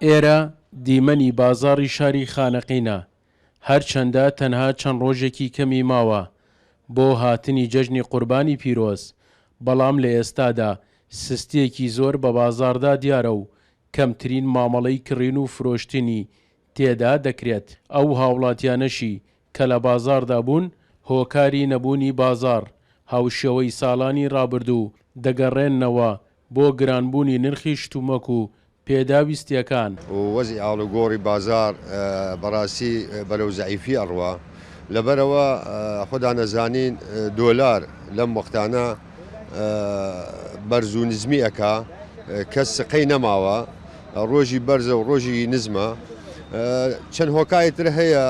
ئێرە دیمەنی بازاڕی شاری خانەقینە، هەرچەندە تەنها چەند ڕۆژێکی کەمی ماوە بۆ هاتنی جەژنی قوربانی پیرۆز، بەڵام لە ئێستادا سستییەکی زۆر بە بازاڕدا دیارە و کەمترین مامەڵەی کڕین و فرۆشتنی تێدا دەکرێت، ئەو هاوڵاتیانەشی کە لە بازاڕدا بوون هۆکاری نەبوونی بازاڕ هاوشێوەی ساڵانی ڕابردوو دەگەڕێننەوە بۆ گرانبوونی نرخی شتومەک و پێداویستییەکان. وەزعی ئاڵوگۆڕی بازاڕ بەڕاستی بەرەو زەعیفی ئەڕوا، لەبەرئەوە خۆدان ئەزانین دۆلار لەم وەختانە بەرز و نزمی ئەکا، کەس سقەی نەماوە، ڕۆژی بەرزە و ڕۆژی نزمە، چەند هۆکاری تر هەیە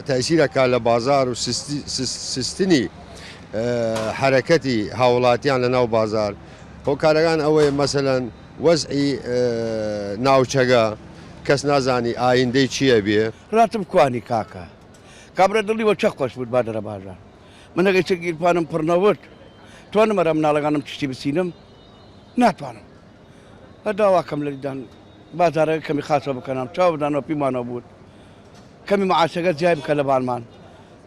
تەئسیر ئەکا لە بازاڕ و سستنی حەرەکەتی هاوڵاتیان لە ناو بازاڕ، هۆکارەکان ئەوەیە مەسەلەن وەزعی ناوچەگە کەس نازانی ئایندەی چی ئەبێ. راتب کوانی کاکە کابرا دڵی وە چە خوەش بوود بادەرە بازار من ئەگەر چە گیرفانم پڕ نەوت توانم ئەرا مناڵەگانم چشتی بسینم ناتوانم هەر داواکەم لەلیدان بازارەگە کەمی خاسەو بکەنام چاو بدانەوە پیمانەوە بوود کەمی معاشەگە زیای بکە لەبانمان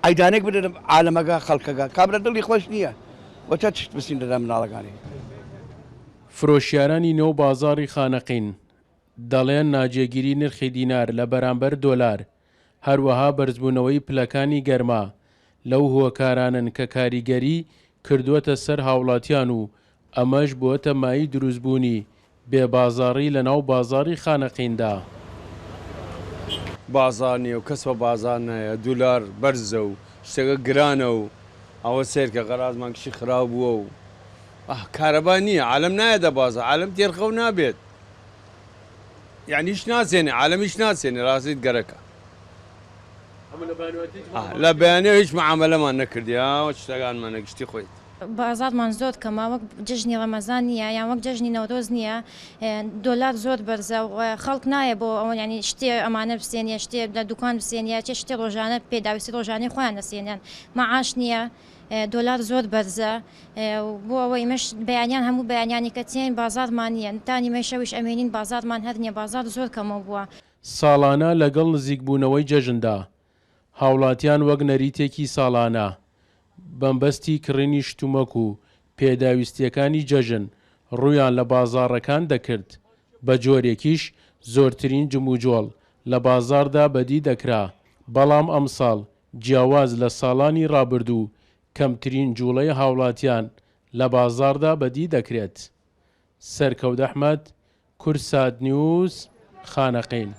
عەیدانێک بدەنە عالەمەگە خەڵکەگە کابرا دڵی خوەش نییە وە چە چشت بسین دەدا مناڵەگانی. فرۆشیارانی نێو بازاڕی خانەقین دەڵێن ناجێگیری نرخی دینار لە بەرامبەر دۆلار، هەروەها بەرزبوونەوەی پلەکانی گەرما لەو هۆکارانەن کە کاریگەری کردووەتە سەر هاوڵاتیان و ئەمەش بووەتە مایەی دروستبوونی بێ بازاڕی لەناو بازاڕی خانەقیندا. بازاڕ نیە و کەس بە بازاڕ نایە دولار بەرزە و شتەکە گرانە و ئەوە سەیرکە غەرازمان کشی خراو بووە و ئاه کارەبا نیە عالەم نایەتە بازاڕ عالەم تێرخەو نابێت یانی هیچ ناسێنێ عالەم هیچ ناسێنێ ڕاستیت گەرەکە لە بەیانیەوە هیچ معامەلەمان نەکردیە شتەکانمان گشتی خۆیت. بازاڕمان زۆر کەمە وەک جەژنی ڕەمەزان نییە یان وەک جەژنی نەورۆز نییە دۆلار زۆر بەرزە و خەڵک نایە بۆ ئەوە ینی شتێ ئەمانە بسێنە شتێ لە دوکان بسێنە چێ شتێ ڕۆژانە پێداویستی ڕۆژانەی خۆیان دەسێنن مەعاش نییە دۆلار زۆر بەرزە بۆ ئەوەی ئێمەش بەیانیان هەموو بەیانیانی کە تێین بازاڕمان نییە تا نیمەی شەویش ئەمێنین بازاڕمان هەر نییە بازاڕ زۆر کەمەو بووە. ساڵانە لەگەڵ نزیکبوونەوەی جەژندا هاوڵاتیان وەک نەریتێکی ساڵانە بەمبەستی کڕینی شتومەک و پێداویستییەکانی جەژن ڕوویان لە بازاڕەکان دەکرد، بەجۆرێکیش زۆرترین جموجۆڵ لە بازاڕدا بەدی دەکرا، بەڵام ئەمساڵ جیاواز لە ساڵانی ڕابردوو کەمترین جوڵەی هاوڵاتیان لە بازاڕدا بەدی دەکرێت. سەرکەوت ئەحمەد، کوردسات نیوز، خانەقین.